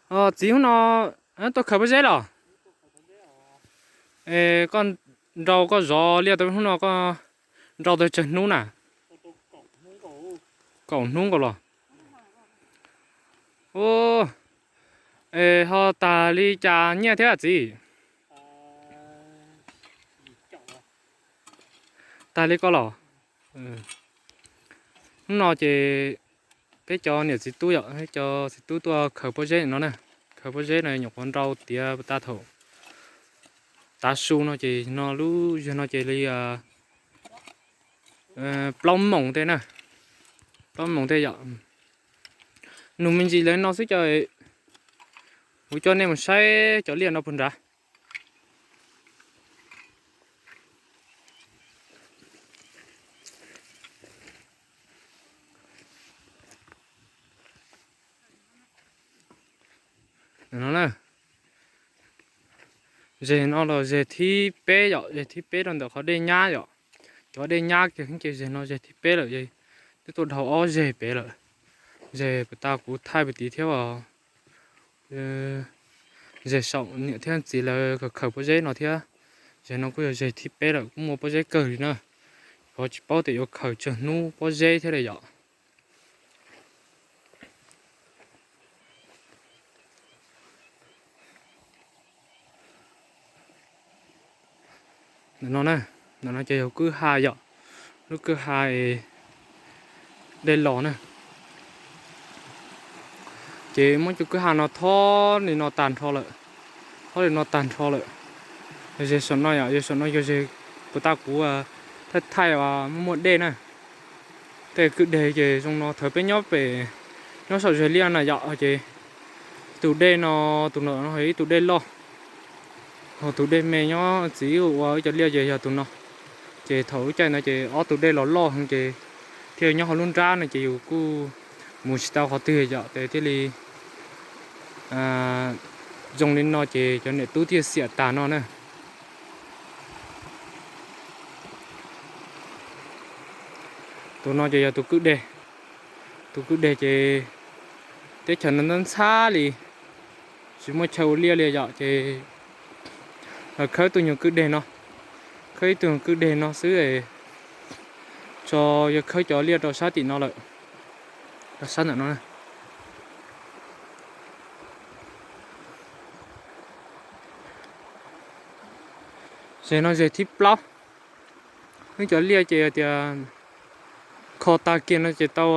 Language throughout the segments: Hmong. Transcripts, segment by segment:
Txiv, hnub no tuaj khaws pob zeb los? Koj nrau koj zov liaj tau hnub no koj nrau tau tsawg hnub na? Kaum hnub nkaus los? Ho tag li cas nyiaj thiab txiv? Tag li koj los? Hnub no ces peb cov niam txiv tub yom, peb cov txiv tub tuaj khaws pob zeb no na. Khaws pob zeb no nyuam qhuav nrau tiav puas tas thaum tav su no ces no lub zog no ces li plaub moos tej na. Plaub moos tej yom. Nug me ntsis lawv no xwb ces kuv coj nej mus saib cov liaj no puag nrad. Zeg no los zeg thib peb yom, zeg thib peb rau ntawm qhov dej nyab yom. Cov dej nyab kiag ces zeg no zeg thib peb lawm, twb tuaj dhau ob zeg pem lawm. Zeg puas tas kuv thaij puag tid thiab os. Zeg saum niam thiab txiv lawv khaws pob zeb no thiab. Zeg no kuj yog zeg thib peb lawm, kuj muaj pob zeb kawg li na. Yuav tsis paub tias yuav khaws tsawg hnub pob zeb thiab li yom. Ntawm no na, ntawm no ces yog kwj ha yom, lub kwj ha dej los na. Ces muab cov kwj ha no thob li no tag nrho lawm, thob li no tag nrho lawm. Zeg saum no yom, zeg saum no yog zeg puas tas kuv thaij thaij muaj muaj dej na. Tej kwj deg ces zoo no, thaum peb nyob pem, nyob saum zeg liaj na yom, ces tus dej no, tus no no yog ib tug dej loj, ho tus dej me nyob txiv ua ib co liaj ces yog tus no. Ces thaum lub caij no ces ob tug dej los loj heev ces thiaj nyob hauv lub nrab no ces yus kuj mus tsis tau qhov twg yom, ces thiaj li zoo li no ces cov niam tub thiaj xiam tas no na. Tus no ces yog tus kwj deg. Tus kwj deg ces teb chaws no ntxhab ntxhab li, tsis muaj chaw ua liaj li yom, ces los khawb tus nyuag kwj deg no, khawb ib tug nyuag kwj deg no xwb, tso, yuav khawb cov liaj rau sab tim no lawm, rau sab ntawm no. Zeg no zeg thib plaub. Lub cov liaj ces tias kho tag kiag no ces tau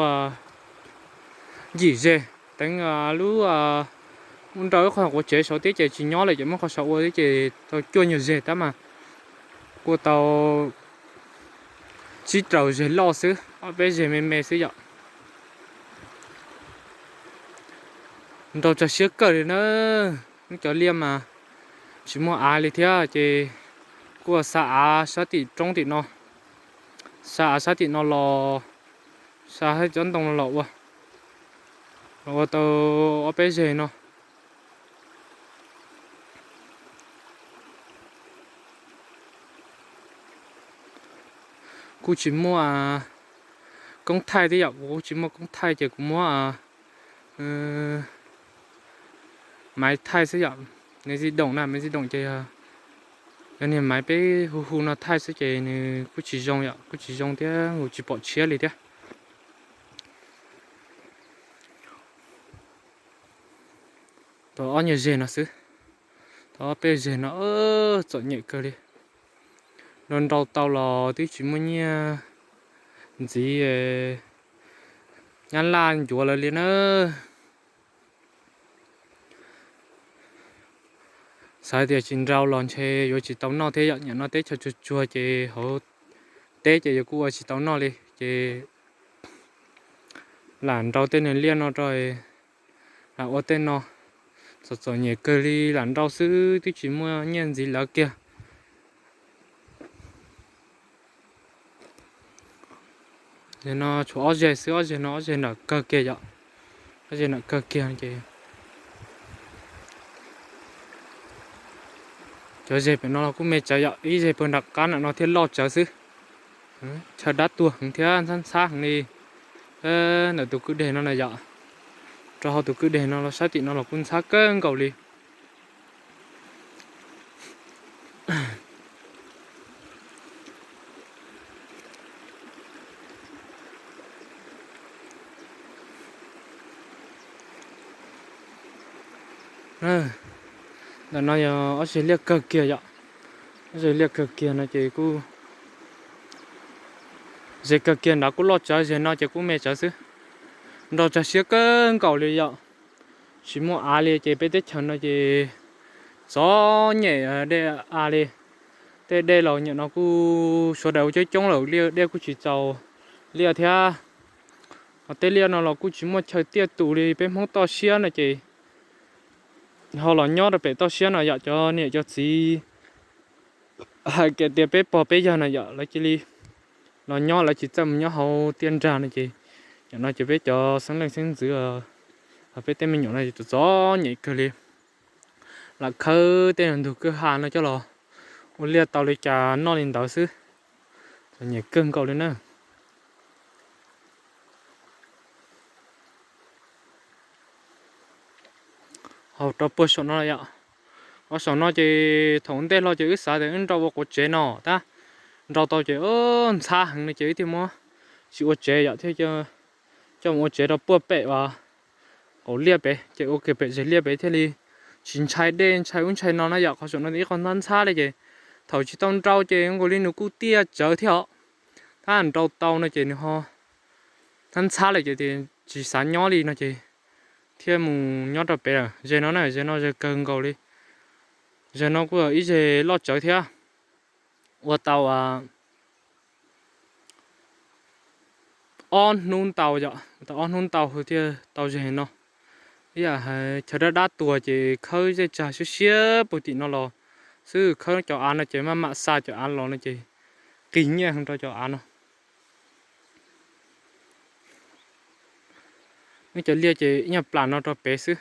yim zeg, teev lub ub nrau ib qho quav tsev saud thiab ces tsis nyob lawm ces muab qhov saud ua thiab ces tau cuaj nyuag zeg tab mas kuj tau tsib rau zeg loj xwb, ob peb zeg me me xwb yom. Nrau tsawg siab kawg li na. Lub cov liaj mas tsis muaj av li thiab ces kuj xa av sab tim roob tim no, xa av sab tim no los, xa cov ntoo no los ua, los ua tau ob peb zeg no. Kuj tsis muaj koob thaij thiab yom, kuv kuj tsis muaj koob thaij ces kuv muab maiv thaij xwb yom. Maiv di doom na, maiv di doom ces yog niag maiv peb hu hu no thaij xwb ces nws kuj tsis zoo yom, kuj tsis zoo thiab kuj tsis pom tshiab li thiab. Tau ob nyuag zeg no xwb, tau ob peb zeg no txom nyem kawg li. Nrau nrau tau los twb tsis muaj nyiaj ntxiv nyab laj ncuav lawv li na. Xav tias tsis nrau los ntshe yuav tsis tau noj thiab yom, nyob no teb chaws tsuag tsuag ces hauv teb ces yuav kuj ua tsis tau noj li ces lam nrau tej niag liaj no rau, lam ua tej no. Txom txom nyem kawg li, lam nrau xwb twb tsis muaj nyiaj ntxiv lawv kiag. No tshuav ob zeg xwb, ob zeg no ob zeg nram kawg kiag yom. Ob zeg nram kawg kiag ces cov zeg pem no los kuj me tsawv yom, ib zeg pawg nram qab nram no thiaj loj tsawv xwb. Chaw dab tuag heev thiab ntxhab ntxhab heev li ntawm tus kwj deg no na yom. rau hauv tus kwj deg no los saib tim no los kuj ntxhab kawg nkaus li. Ntawm no yog ob zeg liaj kawg kiag yom. Ob zeg liaj kawg kiag no ces kuj, zeg kawg kiag nrad kuj loj tsawv, zeg no ces kuj me tsawv xwb. Nrau tsag siab kawg nkaus li yom. Tsis muaj av li ces peb teb chaws no ces txom nyem dej av li. Tej dej los nyem no kuj sawv daws ua coob coob lawm li, dej kuj tsis txaus liaj thiab. Ho tej liaj no los kuj tsis muaj chaw tiaj tus li, peb Hmoob toj siab no ces ho los nyob rau pem toj siab no yom, cov niam cov txiv hais kiag tias peb pog peb yawg no yom, lawv cia li los nyob, lawv tsis txawj mus nyob hauv tiaj nrag no ces, yam no ces peb cov xeeb leej xeeb ntxwv hos peb tej me nyuam no txom nyem kawg li. Lam khawb tej ntug kwj ha no coj los ua liaj tau li cas noj li ntawd xwb. Txom nyem kawg nkaus li na. Hos rau puag saum no yom. Hos saum no ces thaum ntej hlo ces wb xav tias wb nrau ua quav tsev no tab, nrau tau ces ntxhab heev no ces wb thiaj muab tsis ua tsev yom, thiaj coj mus ua tsev rau puag pem uas qaum liaj pem, ces ua kiag pem zeg liaj pem thiaj li tsis ntshai dej ntshai ub ntshai no na yom. Qhov saum no ib qho ntxhab ntxhab li ces thaum tsis tau nrau ces nkaus li nws kuj tiaj tsawv thiab os. Tab nrau tau no ces nws ho ntxhab ntxhab li ces tsis xav nyob li no ces thiaj mus nyob rau pem lawm. Zeg no na, zeg no zeg kawg nkaus li. Zeg no kuj yog ib zeg loj tsawv thiab. Ua tau ob hnub ntau yom, ua tau ob hnub ntau thiaj tau zeg no. Ib yam hais chaw dab dab tuag ces khawb zej tsag siab siab puag tim no los xwb, khawb cov av no ces maj mam xa cov av los no ces qis nyiaj heev rau cov av no. Wb cov liaj ces ib nyuag plas no rau pem xwb.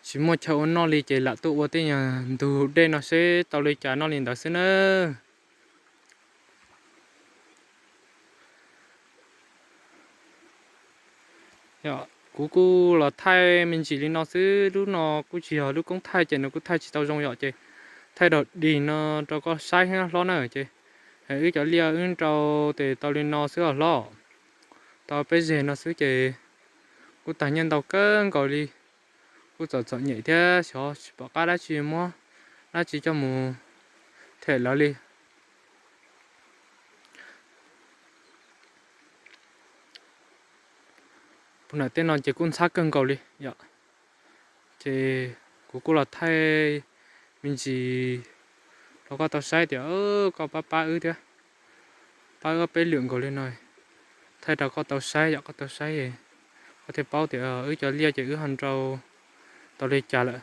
Tsis muaj chaw ua noj li ces lam tuaj ua tej nyuag ntug dej no seb tau li cas noj li ntawd xwb nawb. Kuv kuj los thaij me ntsis li no xwb, lub no kuj tsis yog lub koob thaij ces nws kuj thaij tsis tau zoo yom, ces thaij dog dig no rau koj saib hlob na ces. Wb cov liaj wb nrau tes tau li no xwb os hlob, tau peb zeg no xwb ces kuj tag nyiaj ntau kawg nkaus li. Kuj txom txom nyem thiab xyov tsis pom qab dab tsi muab dab tsi coj mus them lawv li. Puag nram tej no ces kuj ntxhab kawg nkaus li yom. Ces kuv kuj los thaij me ntsis rau koj tau saib tias koj pab pab wb thiab, pab wb ob peb lwm nkaus li no, thaij rau koj tau saib yom, koj tau saib koj thiaj paub tias wb cov liaj ces wb ho nrau tau li cas lawm.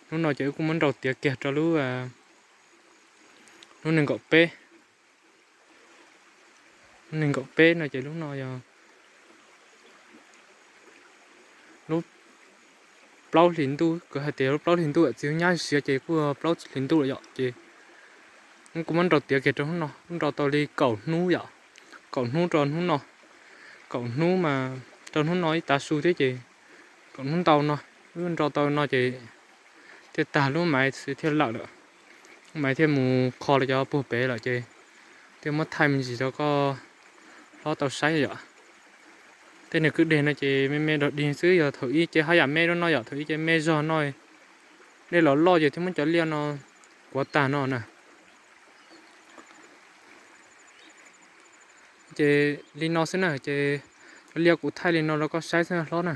Hnub no ces wb kuj muab nrau tiav kiag rau lub, lub nees nkaum peb, lub nees nkaum peb no ces lub no yog lub plaub hlis ntuj, kuv hais tias lub plaub hlis ntuj txiv nyab siav ces kuj plaub hlis ntuj lawm yom, ces kuv muab nrau tiav kiag rau hnub no, nrau tau li kaum hnub yom, kaum hnub rau hnub no, kaum hnub mas rau hnub no ib tav su thiab ces kaum hnub ntau no, wb nrau tau no ces thiaj tag lub maiv thiaj lawm lawm, lub maiv thiaj mus kho los cov puag pem lawm ces thiaj muab thaij me ntsis rau koj hlob tau saib yom. Tej niag kwj deg no ces me me dog dig xwb, yog thaum ib ce haj yam me lub no yom, thaum ib ce me zog no, dej los loj ces thiaj muab cov liaj no kuav tag no na. Ces li no xwb na, ces cov liaj kuv thaij li no rau koj saib xwb hlob na.